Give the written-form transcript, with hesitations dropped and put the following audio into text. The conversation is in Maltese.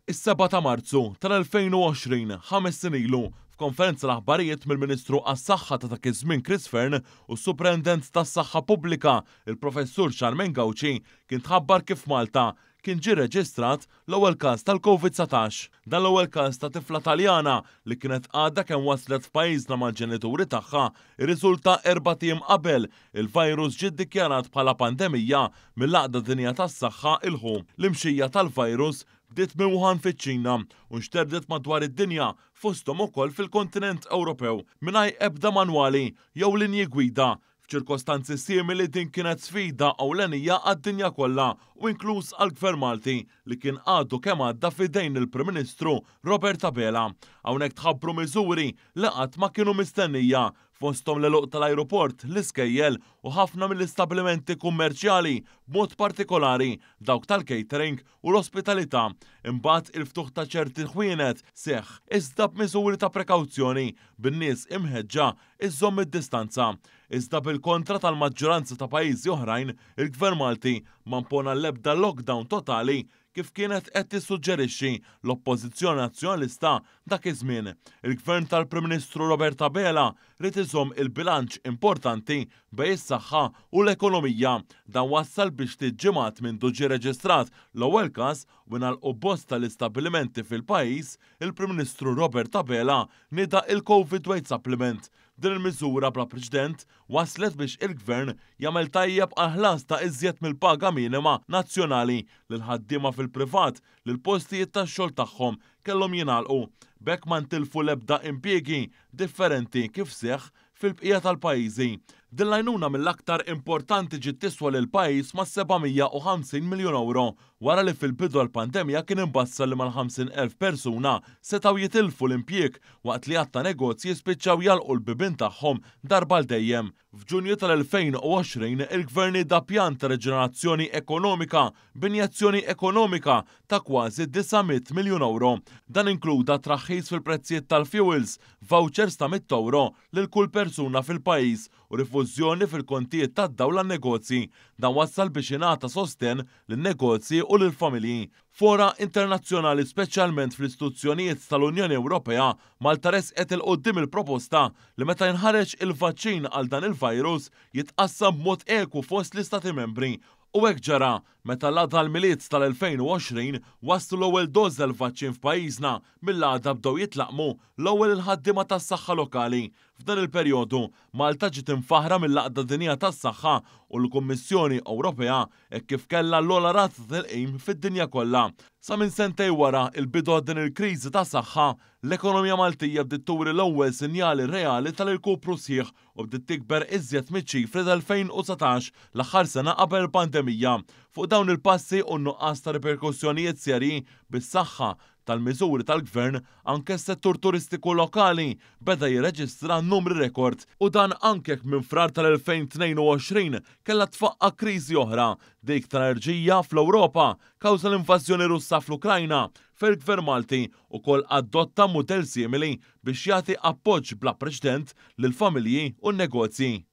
Is-7 ta' Marzu tal-2020, 5 snin ilu, f'konferenza l-aħbarijiet mill-Ministru għas-Saħħa ta' dak iż-żmien Chris Fearne u s-Superintendent tas-Saħħa Pubblika, il-Professur Charmaine Gauci, kien tħabbar kif Malta kien ġie reġistrat l-ewwel każ tal-COVID-19. Dan l-ewwel każ ta' tifla Taljana li kienet għadha kemm waslet f'pajjiżna mal-ġenituri tagħha irriżulta 4 ijiem qabel il-virus ġie ddikjarat bħala pandemija mill-Għaqda Dinjija tas-Saħħa il-WHO. L-imxija tal-virus bdiet minn Wuhan fiċ-Ċina u nxterdet madwar id-dinja, fosthom ukoll fil-kontinent Ewropew, mingħajr ebda manwali jew linji gwida. F'ċirkostanzi simili din kienet sfida ewlenija għad-dinja kollha u inkluż għall-Gvern Malti li kien għadu kemm għadda f'idejn il-Prim Ministru Robert Abela. Hawnhekk tħabbru miżuri li qatt ma kienu mistennija, fosthom l-għeluq tal-ajruport, l-iskejjel u ħafna mill-istabbilimenti kummerċjali, b'mod partikolari dawk tal-catering u l-ospitalità. Imbagħad il-ftuħ ta' ċerti ħwienet seħħ iżda b'miżuri ta' prekawzjoni, bin-nies imħeġġa iżomm id-distanza. Iżda bil-kontra tal-maġġoranza ta' pajjiżi oħrajn, il-Gvern Malti ma impona l-ebda lockdown totali kif kienet qed tissuġġerixxi l-Oppożizzjoni Nazzjonalista dak iż-żmien. Il-Gvern tal-Prim Ministru Robert Abela ried iżomm il-bilanċ importanti bejn is-saħħa u l-ekonomija. Dan wassal biex ftit ġimgħat mindu ġie reġistrat l-ewwel każ u ngħalqu bosta l-istabbilimenti fil-pajjiż, il-Prim Ministru Robert Abela nieda il-Covid Wage Supplement. Din il-miżura bla preċedent waslet biex il-Gvern jagħmel tajjeb għal ħlas ta' iżjed mill-paga minima nazzjonali lil ħaddiema fil-privat li l-postijiet tax-xogħol tagħhom kellhom jingħalqu. B'hekk ma ntilfu l-ebda impjiegi, differenti kif seħħ fil-bqija tal-pajjiżi. Din l-għajnuna mill-aktar importanti ġiet tiswa lil pajjiż ma' 750 miljun euro wara li fil-bidu l-pandemija kien imbassar li mal-50,000 persuna setgħu jitilfu l-impjieg waqt li għadd ta' negozji spiċċaw jagħlqu l-bibien tagħhom darba għal dejjem. F'Ġunju tal-2020 il-Gvern nieda pjan ta' reġenerazzjoni ekonomika b'injezzjoni ekonomika ta' kważi 900 miljun euro. Dan inkluda traħħis fil-prezzijiet tal-fuels, vouchers ta' 100 euro lil kull persuna fil-pajjiż u rifużjoni fil-kontijiet tad-dawl għan-negozji. Dan wassal biex ingħata sosten lin-negozji u lill-familji. Fora internazzjonali, speċjalment fl-istituzzjonijiet tal-Unjoni Ewropea, Malta resqet 'il quddiem il-proposta li meta jinħareġ il-vaċċin għal dan il-virus jitqassam b'mod ekwu fost l-Istati Membri. U hekk ġara meta l-għada l-Milied tal-2020 waslu l-ewwel doż tal-vaċċin f'pajjiżna. Mill-għada bdew jitlaqqmu l-ewwel il-ħaddiema tas-saħħa lokali. F'dan il-perjodu, Malta ġiet imfaħra mill-Għaqda Dinjija tas-Saħħa u l-Kummissjoni Ewropea hekk kif kellha l-ogħla rata ta' tilqim fid-dinja kollha. Sa minn sentejn wara il-bidu din il-kriżi ta' saħħa, l-ekonomija Maltija bdiet turi l-ewwel sinjali reali tal-irkupru sħiħ u bdiet tikber iżjed miċ-ċifri tal-2019, l-aħħar sena qabel il-pandemija. Fuq dawn il-passi u n-nuqqas ta' riperkussjonijiet serji bis-saħħa tal-miżuri tal-gvern, anke s-settur turistiku lokali beda jirreġistra numri rekord, u dan anke minn Frar tal-2022 kellha tfaqqa kriżi oħra, dik tal-enerġija fl-Ewropa kawża l-invażjoni Russa fl-Ukrajna, fejn il-Gvern Malti ukoll adotta mudell simili biex jagħti appoġġ bla preċedent lill-familji u n-negozji.